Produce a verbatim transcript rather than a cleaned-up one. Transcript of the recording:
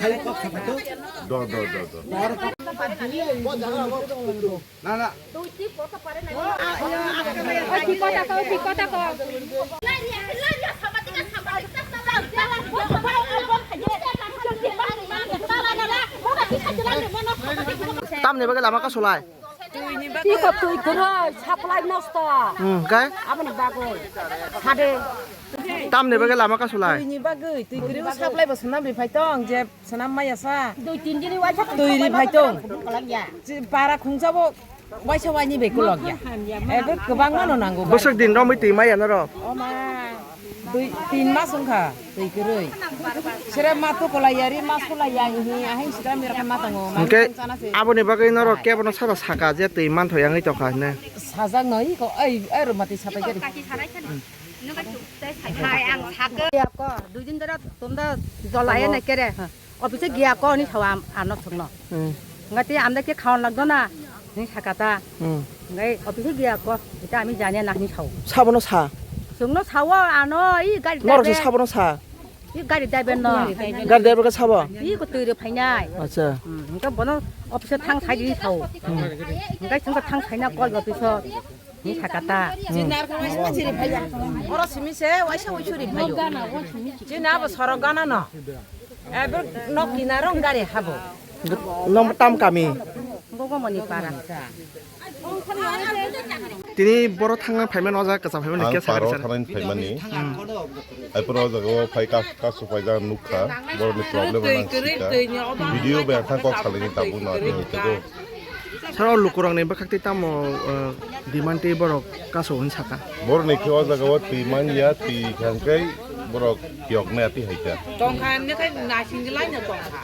Do, do, do, do. Na, na. Tamni bagwi lama kasulai? Tiko twi kwrwi, supply nosto. Hmm, kai? Aboni bagwi. Sade. Tamni bagwi lama kasulai? Twini bagwi, twi kwrwi supply bo swnam ri phai tong, je swnam maya sa. Dui tin dini waisa twi ri phai tong. Para khungsa bo waisa waini bai kulok ya. Ebe kwbangma no nango. Bwswk din romwi twi maya norok? O ma. Dui, tin mas wngkha twi kwrwi. Sere ma tukulai ya ri, ma sulai ya hi, ahai sida mera ma tongo. Hwnkhe aboni bagwi norok kebono sara saka je twi manthoya wngwi tongkha hwnwi. Sajak no iko, ai, ai rwmati sapai gari. Hai, ang sakha. Ya ko, dui din dora tunda jolai na kere. Office giya ko ni sawa ano sungno. Hmm. Ngai te amda ke khawan lagdo na ni sakata. Hmm. Ngai office giya ko ita ami jane na ni sao. Sabono sa. Sungno sawa ano i gari. Norok se driver. Sabono sa. I gari driver no. Gari driver ka sabo. I ko twi re phainai. Acha. Hmm, ngai bono office thang sai di sao. Hmm. Ngai sungko thang sai na call office. Ni sakata. Jin narkha waisa waisa ri phaiya. Oro simi se waisa waisa ri phaiyo. Jin abo sorok gana no. Eber nok kinaro gari habo. Nong tam kami. Gogo moni para. Tini boro thangna phaimani o jaga kwcham phaimani. Ang kesa paro kesa. Thangna phaimani. Hmm. Ai poro o jaga o phai ka, kasu phai jaga nukha. Boroni problem nang sika. Video bai ang thang kok salini tabuk no tini tebo. Saro lukurokni bwkhak tei tamo, eh, demand tei borok kaso hwn saka. Borokni khe o jaga o twi man ya, twi kha hwnkhe borok kiyok nai atwi hai kha. Tongkha hwnkhe naisingwlai no tongkha.